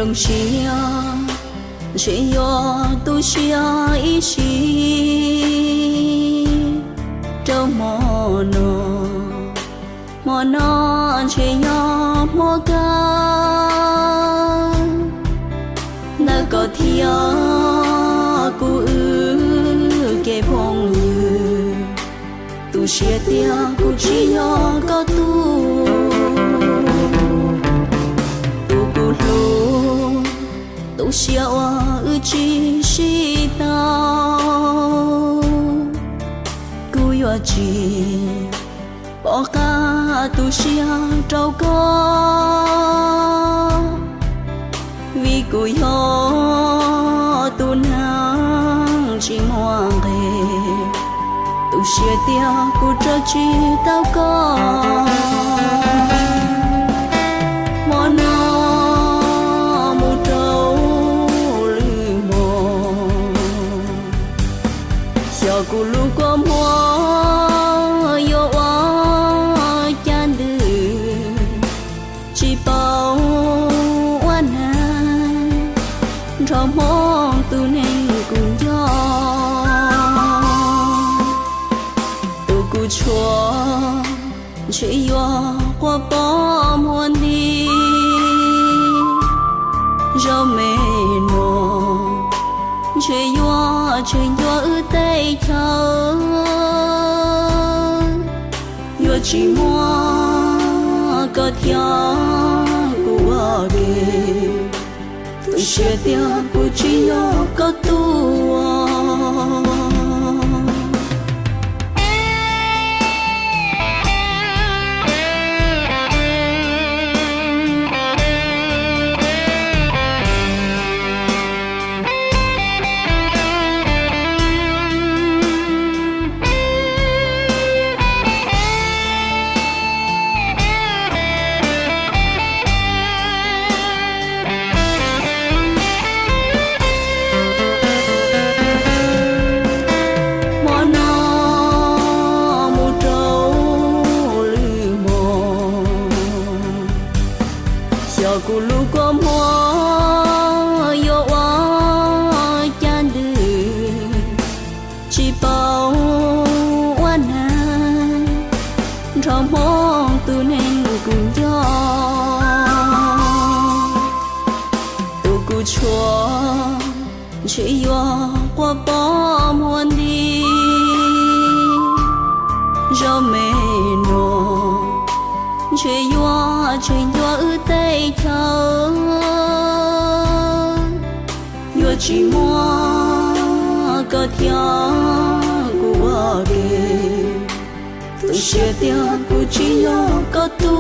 Zoo siab ntshe yuav tu siab ib sim rau hmo no, hmo no ntshe yog hmo kawg ntawm koj thiab kuv wb kev phooj ywg. Tu siab tias kuv tsis yog koj tug, tus kuv hlub, tu siab uas wb tsis sib tau. Kuv yuav tsis pom qab tu siab rau koj, vim kuv yog tus neeg tsis muaj nqis. Tu siab tias kuv raws tsis tau koj, hmo no mus rau lwm hmo. Xyov kuv lub kua muag yuav ua cas ntws, tsis paub ua neeg nrog Hmoob tus neeg kuv nco. Tus kuv tshuav ntshe yuav quaj poob muag nti. Zaum me no ntshe yuav tseg ncua wb teb chaws, yuav tsis muaj koj thiab kuv ua ke. Tu siab tias kuv tsis yog koj tug. Hmo no mus rau lwm hmo, xyov kuv lub kua muag yuav ua cas ntws, tsis paub ua neeg nrog Hmoob tus neeg kuv nco. Tus kuv tshuav ntshe yuav quaj poob muag nti. Zaum me no ntshe yuav tseg ncua wb teb chaws, yuav tsis muaj koj thiab kuv ua ke. Tu siab tias kuv tsis yog koj tug.